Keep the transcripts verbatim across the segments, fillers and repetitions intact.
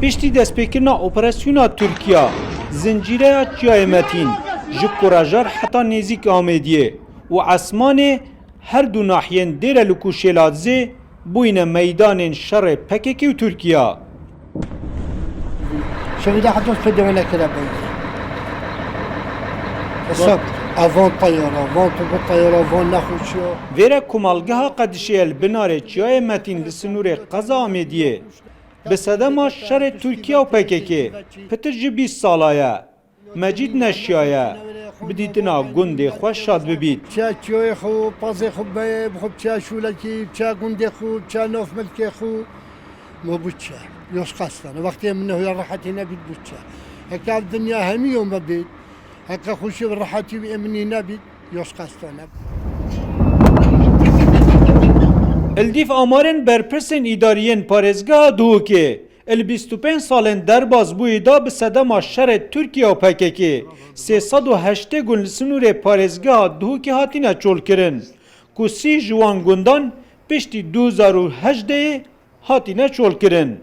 Piştî destpêkirina operasyona Tirkiya, zincîreya Çiyayê Metîn ji Kurajar heta nêzîk Amêdiyê û Esmanê her du nahiyên Dêrelûk û Şêladizê bûyne meydanên şerê P K K û Tirkiya. Şevîda Hedos pê dewe nekire beyî. Hesab, a van teyara, van tu bu teyara, van nexweşiya. Vêre komalgeha Qedişê li binarê Çiyayê Metîn li sinûrê qeza Amêdiyê bi sedema şerê Tirkiye û P K K pitir ji bîst sala ye. Mecîd neşiyaye bi dîtina gundê xwe şad bibît. Çiya çiyoyê xwe, pazê xwe beye, bi xwe biçiya şûlekî, biçiya gundê xwe, biçiya nav milkê xwe. Me biçe. Yoş qestane. Wextê min nehoya rehetî nebît biçe. Heke ev dinya hemî yo me bît. Heke xweşî bi rehetî û êminî nebît. Yoş qestane. Li dîv amarên berpirsên îdariyên parêzgeha Duhokê, li bîst û pênc salên derbasbûyî de bi sedema şerê Tirkiye û P K K sê sed û heştê gund li sinûrê parêzgeha Duhokê hatine çolkirin, ku sî ji wan gundan piştî du hezar û hejdehê hatine çolkirin.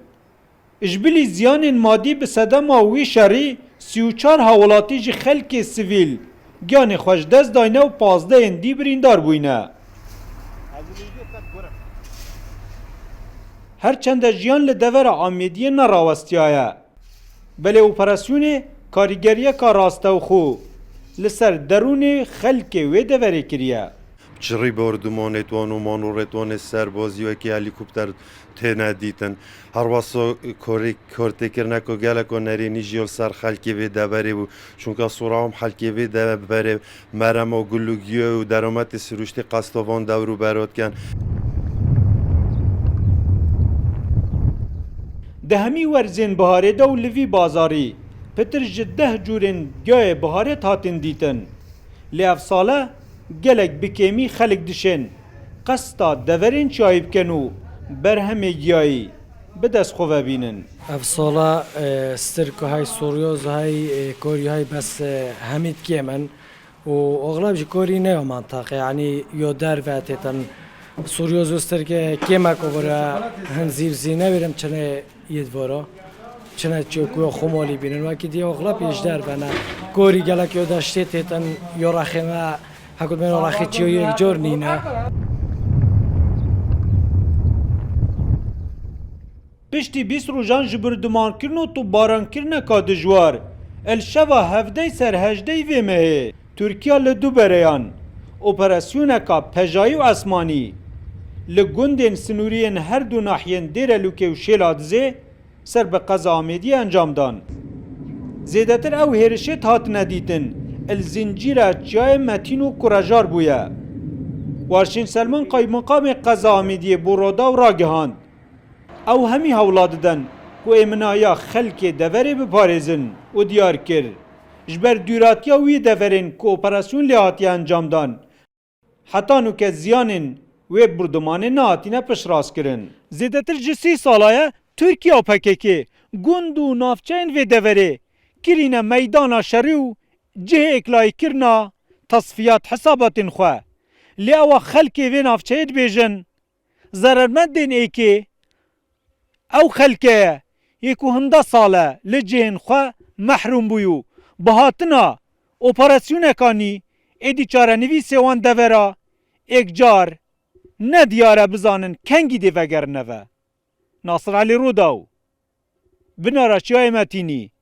Ji bilî ziyanên madî bi sedema wî şerî sî û çar hawlatî ji xelkê sivîl giyanê xwe ji dest dayne û pazdehên dî birîndar bûyne. Her çende jiyan li devera Amêdiyê nerawestiyaye, belê operasyonê karîgeriyeka rastewxo li ser derûnê xelkê wê deverê kiriye. Çirî bordumanê wan û manorê wan ê serbazî wekî helîkopter têne dîtin. Herwasa korê-, kortêkirina ku geleka nerênî jî li ser xelkê vê deverê bû. Çunka Soram xelkê vê deverê merema gul û giyo û deremetê sirûştê qesta van dewr û bera dikin. Di hemî werzên biharê de û li vî bazarî pitir ji deh cûrên giyayê biharê hatin dîtin. Lê ev sale gelek bi kêmî xelk dişên qesta deverên çiyayî bikin û berhemê giyayî bi dest xwe ve bînin. Ev sala, e, stirk hay, soryoz hay, e, korî hay bes, e, hemî kêm in. Û oxlab ji korî ne yo mantaqe, yanî yo derve têtin. Soryoz û stirk, e, kêmek o vore hin zîv zî ne vêrim çine yê dvora. Çine çiyo ku yo xumolî bînin. Wekî diye oxlab yê ji derve ne. Korî gelek yo deştê têtin, yo rexê me, hekut ben yo rexê çiyo yek cor nîne. Piştî bîst rojan ji birdumankirin û topbarankirineka dijwar, li şeva hevdeh ser hejdeh vê mehê, Tirkiya li du bereyan, operasyoneka pejayî û esmanî, li gundên sinûrî yên her du nahiyên Dêrelûkê û Şêladizê ser bi qeza Amêdiyê encam dan. Zêdetir ew hêrişê hatine dîtin, li zincîra çiyayê Metîn û Kurejar bûye. Warşîn Selman, qaymeqamê qeza Amêdiyê, bo Rodaw ragihand, ew hemî hewla didin ku êminahiya xelkê deverê biparêzin û diyar kir, ji ber dûratiya wî deverên ku operasyon lê hatiye encamdan, heta nûke ziyanên wê birdumanê nehatine piştrastkirin. Zêdetir ji sî sala ye Tirkiye û P K K gund û navçeyên vê deverê kirîne meydana şerî û cihê êklayîkirina tesfiyat hesabatên xwe. Lê ewa xelkê vê navçeyê dibêjin, zerermendên êkê ew xelke ye, yê ku hinde sal e li cihên xwe mehrûm bûyî û bi hatina operasyoneka nî êdî çarenivîsê wan devera êkcar ne diyar e bizanin kengî dê vegerine ve. Nasir Elî Rûdaw, Binara Çiyayê Metînî.